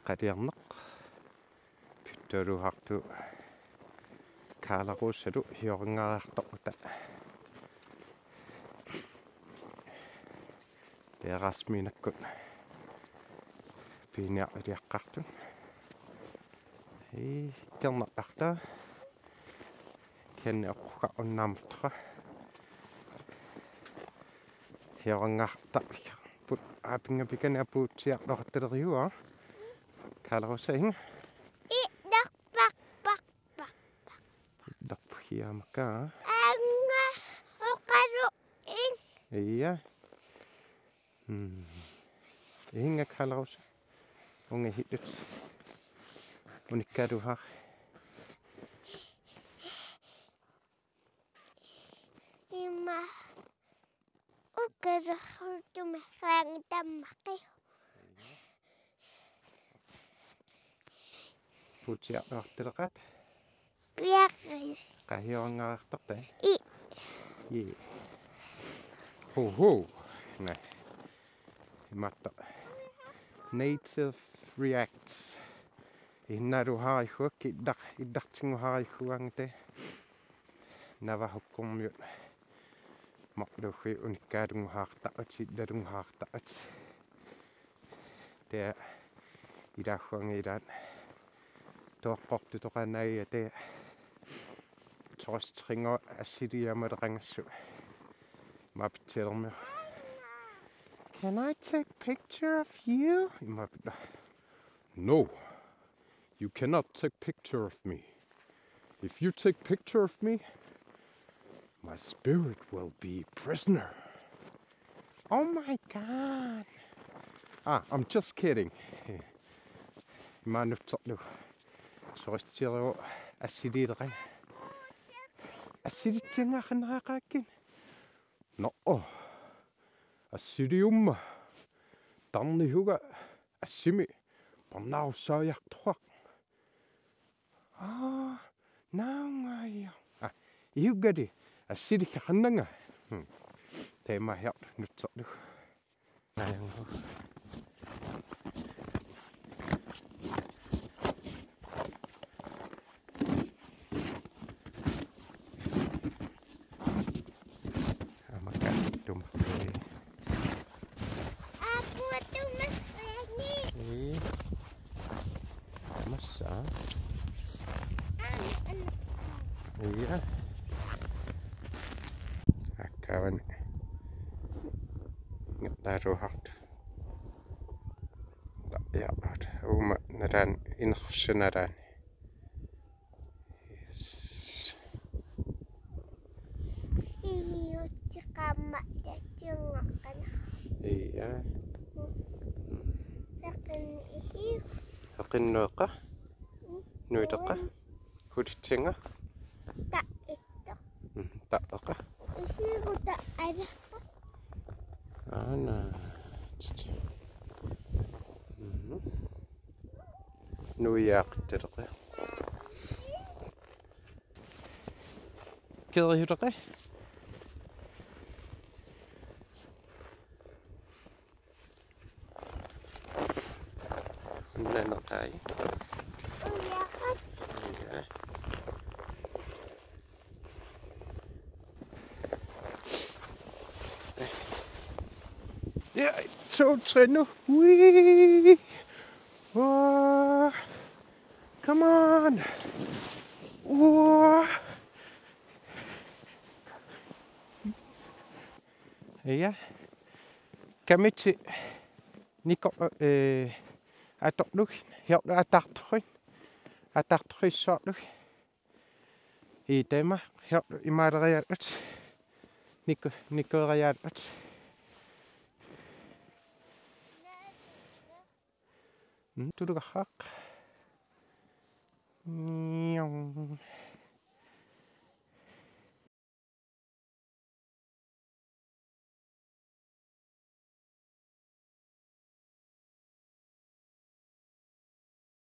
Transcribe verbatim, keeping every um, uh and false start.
Qaliarneq. Pyttualuuhartu Karla Rosalu hioranngariartorluta. Peerasmiinakkut piiniariliaqqaartut. Ii, kernartarta. Kenne oqquka unnaamuttoqa. Hioranngariartarput aapinga pikani apuutsiarluartaleriua. Karla Rosa, inga. Ilerpaq, paq, paq. Ilerpaq hiamaka. Anga oqalu in. Ia. Mm. Inga Karla Rosa. Unga hitut. Unikkaaluuhara. Ima. Ukaluartumik raangatammaqi. Putsiarluartaleqaat. Piarri. Qaa, hioranngariartorta? Ii. Ii. Ho, ho. Naa. Imaattoq. Nature reacts. Innaaluuhara igguakkit, illar-, illartinnguuhara igguaannguaq. Navahukkormiut. Marluuffii unikkaalunnguuhartaratta, nalunnguuhartaratta. Taava ilaagguanngilaq. Toqqortutoqanngilaq taava. Turistinnguaq assiliimmaleqanngitsoq. Maapitselermiu. Can I take picture of you? Imaapilla. No. You cannot take picture of me. If you take picture of me, my spirit will be prisoner. Oh my God. Ah, I'm just kidding. Imaanutsorlu. Turistileruvoq assiliileqanngilaq. Assilitsianngaqannariaqakkit. Nå. Assiliumma. Tarnihunga assimi. Parnaarussaajartoraq. Aa, naungaajua. Aa, iugari. Assiliileqannanga. Hmm. Taamaahiarlu nutserlu. Aajunga. Aamma kaattumaqqui. Aappu atumaqqani. Ii. Massa. Aamma anna. Ia. Akkaavani. Ngertaaruuhartu. Tapiarluta. Uuma nalaani inersup nalaani. Yes. Iutsiqamma tatsinngoqqana. Ia. Taqinni ihiu. Taqinnueqqa. Nuiteqqa. Hulitsinnga. Taqittoq. Mm, taqeqqa. Ihiugu taqalaqqa. Aana. Titi. Mhm. Nuiaaqittoqqa. Kerihutoqi. Unnaneqai. Uiaqat. Ia. Ja, to, tre nu. Wee. Wow. Come on. Wow. Ia. Kamitsi niko, eh, atorlugit, hiorlu ataartorlugu. Ataartorlugu soorlu. Ii, taama, hiorlu imaaleriarluta. Niko, nikooriarluta. Mm, tulugaraq. Njong.